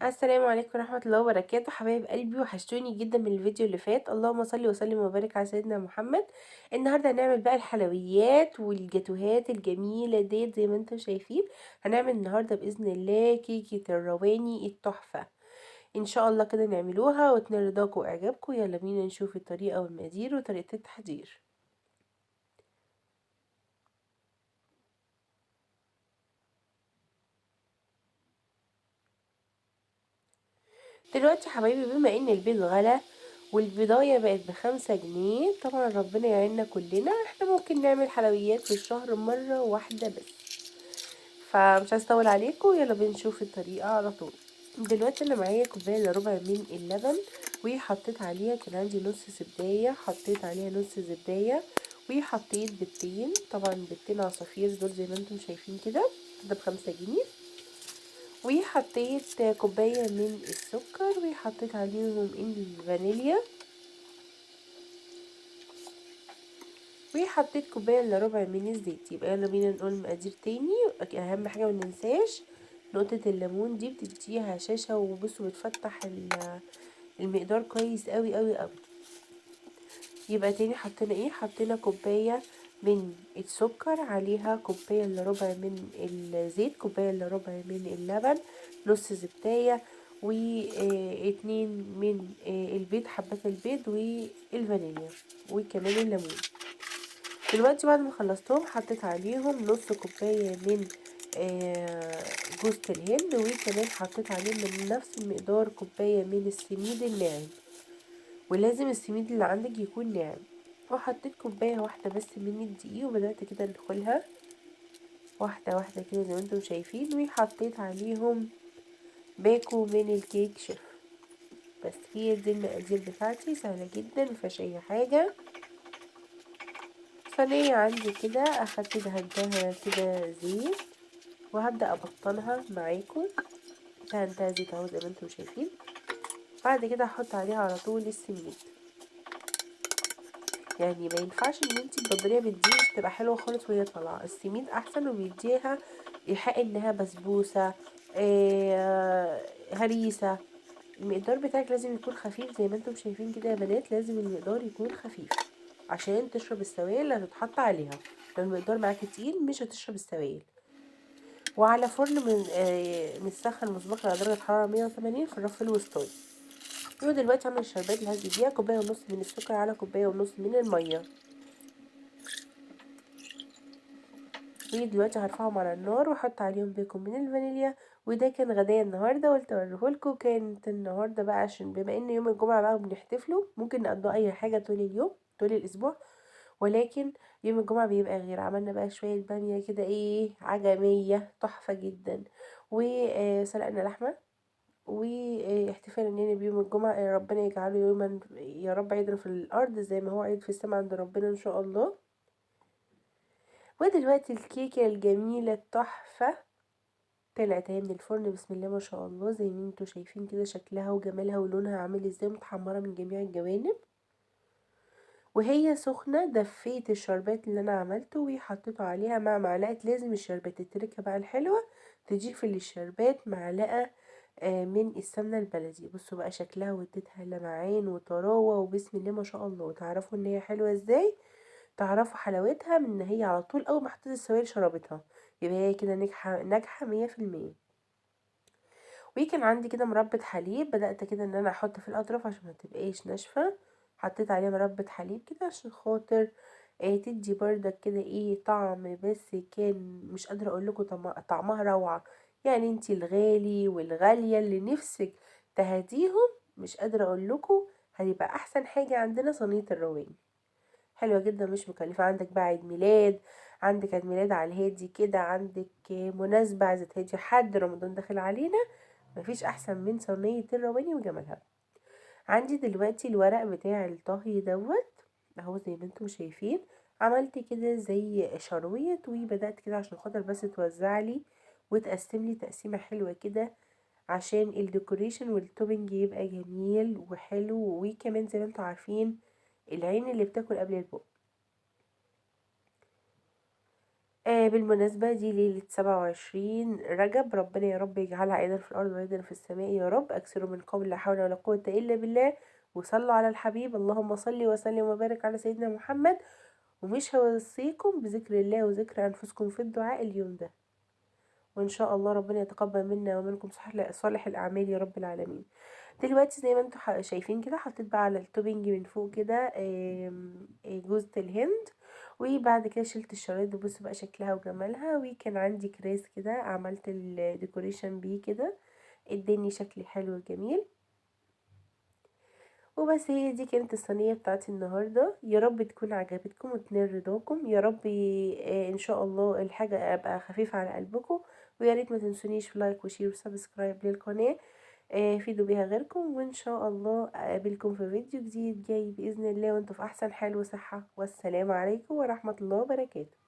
السلام عليكم ورحمة الله وبركاته. حبايب قلبي، وحشتوني جدا من الفيديو اللي فات. اللهم صل وسلم وبارك على سيدنا محمد. النهارده هنعمل بقى الحلويات والجاتوهات الجميلة ديت زي ما انتم شايفين. هنعمل النهارده بإذن الله كيكة الرواني التحفة، ان شاء الله كده نعملوها وتنال رضاكم واعجابكم. يلا بينا نشوف الطريقة والمقادير وطريقة التحضير. دلوقتي حبايبي، بما ان البيض غلا والبضاية بقت ب5 جنيه، طبعا ربنا يعيننا كلنا. احنا ممكن نعمل حلويات في الشهر مرة واحدة بس، فمش عايزة اطول عليكم. يلا بينا نشوف الطريقة على طول. دلوقتي انا معايا كوباية الا ربع من اللبن، وحطيت عليها، كان عندي نص زبداية، حطيت عليها نص زبداية، وحطيت بيضتين، طبعا بيضتين عصافير دول زي ما انتم شايفين كده، ده ب5 جنيه. وحطيت كوباية من السكر، وحطيت عليهم الفانيليا، وحطيت كوباية الا ربع من الزيت. يبقى يلا بينا نقول مقادير تاني. اهم حاجة ما ننساش نقطة الليمون دي، بتديها هشاشة وبصوا بتفتح المقدار كويس قوي قوي قوي. يبقى تاني حطينا ايه؟ حطينا كوباية من السكر، عليها كوباية الا ربع من الزيت، كوباية الا ربع من اللبن، نص زبداية، واتنين من البيض، حبات البيض والفانيليا، وكمان الليمون. دلوقتي بعد ما خلصتهم حطيت عليهم نص كوباية من جوزة الهند، وكمان حطيت عليهم من نفس المقدار كوباية من السميد الناعم، ولازم السميد اللي عندك يكون ناعم. وحطيت كوباية واحدة بس من الدقيق، وبدأت كده ندخلها واحدة واحدة كده زي ما انتم شايفين. وحطيت عليهم باكو من الكيك شيف. بس هي دي المقادير بتاعتي، سهلة جدا مفيهاش اي حاجة. صينية عندي كده اخدت دهنتها كده زيت، وهبدأ ابطنها معاكم. دهنتها زيت اهو زي ما انتم شايفين. بعد كده هحط عليها على طول السميد. ما ينفعش ان انتي تبدليها بالدقيق، مش تبقى حلوة خالص وهي طالعه. السميد احسن، وبيديها ايحاء انها بسبوسه، هريسه. المقدار بتاعك لازم يكون خفيف زي ما انتم شايفين كده يا بنات، لازم المقدار يكون خفيف عشان تشرب السوائل اللي هتتحط عليها. لو المقدار معاكي تقيل مش هتشرب السوائل. وعلى فرن متسخن مسبقا على درجه حرارة 180 في الرف الوسطاني. ودلوقتي هعمل الشربات اللي هدي بيها كوباية ونص من السكر على كوباية ونص من المية. ودلوقتي هرفعهم على النار واحط عليهم باكو من الفانيليا. وده كان غدايا النهارده، قلت اوريهولكم. كانت النهارده بقى عشان بما ان يوم الجمعة بقى وبنحتفله، ممكن نقضوا اي حاجة طول اليوم طول الاسبوع، ولكن يوم الجمعة بيبقى غير. عملنا بقى شوية باميه كده عجميه تحفة جدا، وسلقنا لحمه، واحتفالا بيوم الجمعة. ربنا يجعله يوما يا رب عيدا في الأرض زي ما هو عيد في السماء عند ربنا إن شاء الله. ودلوقتي الكيكة الجميلة التحفة طلعت اهي من الفرن، بسم الله ما شاء الله. زي ما انتوا شايفين كده شكلها وجمالها ولونها عامل ازاي، متحمرة من جميع الجوانب. وهي سخنة دفيت الشربات اللي انا عملته وحطيته عليها مع معلقة، لازم الشربات التركة بقى الحلوة تضيفي للشربات معلقة من السمنة البلدي. بصوا بقى شكلها واديتها لمعان وطراوة، وبسم الله ما شاء الله. تعرفوا ان هي حلوة ازاي؟ تعرفوا حلاوتها من ان هي على طول اول ما حطيت السوائل شربتها، يبقى هي كده ناجحة مية في المية. وكان عندي كده مربى حليب، بدأت كده ان انا احط في الاطراف عشان ما تبقاش ناشفة. حطيت عليها مربى حليب كده عشان خاطر تدي بردك كده طعم، بس كان مش قادرة اقول لكم طعمها روعة. انتي الغالي والغالية اللي نفسك تهديهم، مش قادرة اقول لكم هيبقى احسن حاجة عندنا صينية الرواني. حلوة جدا مش مكلفة. عندك بقى عيد ميلاد، عندك عيد ميلاد على الهادي كده، عندك مناسبة عايزة تهدي حد، رمضان داخل علينا، مفيش احسن من صينية الرواني وجمالها. عندي دلوقتي الورق بتاع الطهي دوت اهو زي ما انتم شايفين، عملت كده زي شرويط وبدأت كده عشان خاطر بس توزع لي وتقسم لي تقسيمة حلوة كده عشان ال decoration وال topping يبقى جميل وحلو. وكمان زي ما انتم عارفين العين اللي بتاكل قبل البق. بالمناسبة دي ليلة 27 رجب، ربنا يا رب يجعلها عيدا في الأرض وعيدا في السماء يا رب. أكثروا من قول لا حول ولا قوة إلا بالله، وصلوا على الحبيب، اللهم صل وسلم وبارك على سيدنا محمد. ومش هوصيكم بذكر الله وذكر أنفسكم في الدعاء اليوم ده، وإن شاء الله ربنا يتقبل منا ومنكم صالح الأعمال يا رب العالمين. دلوقتي زي ما انتم شايفين كده حطيت بقى على ال topping من فوق كده جوزة الهند، وبعد كده شلت الشرايط. بصوا بقى شكلها وجمالها. وكان عندي كريس كده عملت ال decoration بيه كده، اداني شكل حلو وجميل. وبس هي دي كانت الصينية بتاعتي النهاردة، يا رب تكون عجبتكم وتنال رضاكم يا رب. ان شاء الله الحاجة ابقى خفيفة على قلبكم، ويا ريت ما تنسونيش في like و share و subscribe للقناة، فيدوا بيها غيركم. وان شاء الله اقابلكم في فيديو جديد جاي باذن الله وانتم في احسن حال وصحة. والسلام عليكم ورحمة الله وبركاته.